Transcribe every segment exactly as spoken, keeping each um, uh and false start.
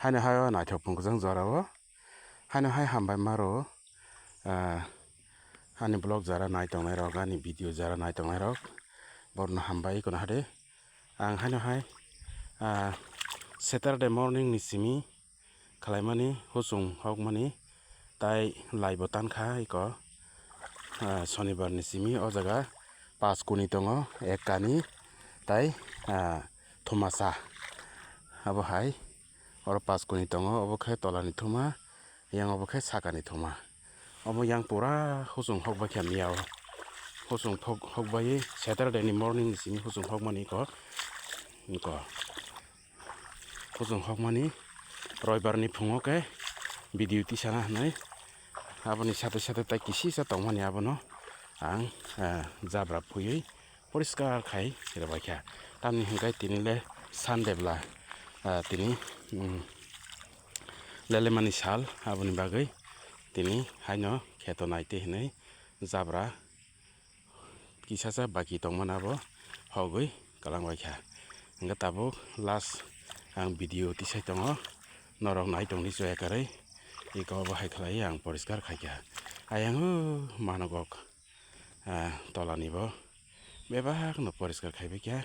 Haino hai o naithok phung kwchang jora o. Haino hai hambai maro, ah, ani vlog jara nai tongnai rok, ani video jara nai tongnai rok. Borno hambai kono hade. Ang haino hai, ah, Saturday morning ni simi khwlaimani, husung hokmani, tai lai bo tankha iko, ah, Sonibar ni simi o jaga pas kuni tongo, ek kani, tai, ah, thumasa. Abo hai, oro pas kuni tongo, obo khe tola ni thuma, yang obo khe saka ni thuma. Omo yang pura husung hokbai khe miya o. Husung phok-, hokbai Saturday ni morning ni simi husung hokmani iko, iko. Husung hokmani roibar ni phungo khe video tisana hinwi aboni sate sate tai kisisa tongmani abono ang, eh, jabra phuywi poriskar khai rwbaikha. Tamni hwnkhe tini le Sunday bwla, ah, tini, mm, lelemani sal, aboni bagwi tini haino kheto naitwi hinwi jabra kisasa baki tongmani abo hogwi kwlangbaikha. Hwnkhe tabuk last ang video tisai tongo, norok nai tongdi chuya kwrwi, iko bo hai khlaiwi ang poriskar khaikha. Ayang o manogok. Ah, tolani bo bebak no poriskar khaibai kha.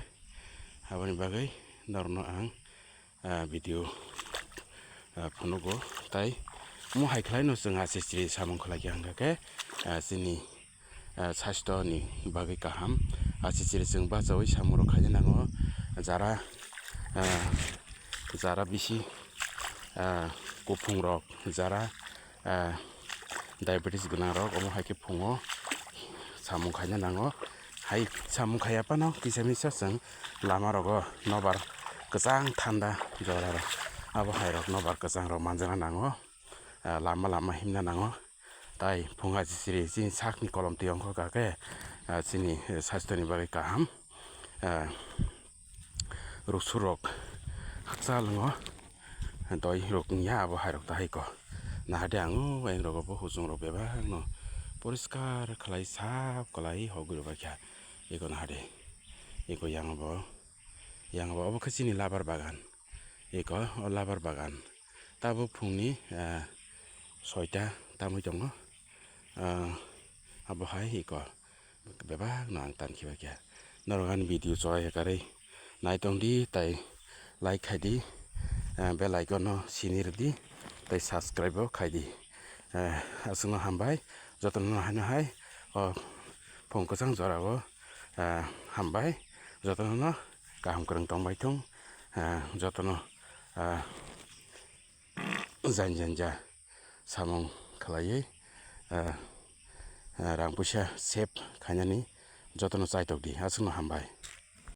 Aboni bagwi norokno ang, ah, video, ah, phunugo. Tai omo hai khlai no chwng achichiri samung khlai kha hwnkha khe, ah, chini, ah, sastho ni bagwi kaham. Achichiri chwng bachaui samung rok khaina nango. Jara, ah, jara bisi, ah, kuphung rok, jara, ah, diabetes gwnang rok omo hai khe phungo samung khaina nango. Hai samung khaiya phano kisa misa chwng lama rogo nobar kwchang thanda jora rok, abo hai rok nobar kwchang rok manjana nango, ah, lama lama himna nango. Tai phung achichiri chini sakni kolom twi ongkha khe, ah, chini, eh, sastho ni bagwi kaham. Ah, ruksurok hakchal wngo, doi rok wngya abo hai rok ta hai ko. Nahade ang o wng rogo bo husung rok bebak no poriskar khlai sap khlai hogwi rwbaikha. Eko nahade, eko yang bo, yang bo obo khe chini labar bagan. Eko o labar bagan tabuk phungni, ah, soita tamwi tongo. Ah, abo hai eko bebak no ang tan khiba khe. Norok ani video choi karwi nai tong di, tai like khai di, ah, bell icon no sini rw di, tai subscribe bo khai di. Ah, aswkno hambai, jotono haino hai o phung kwchang jora o, ah, hambai, jotono kaham kwrwng tong bai thung, ah, jotono, ah, janja janja samung khlaiwi, ah, ah, rang puisa save khainani jotono chaitok di, aswkno hambai.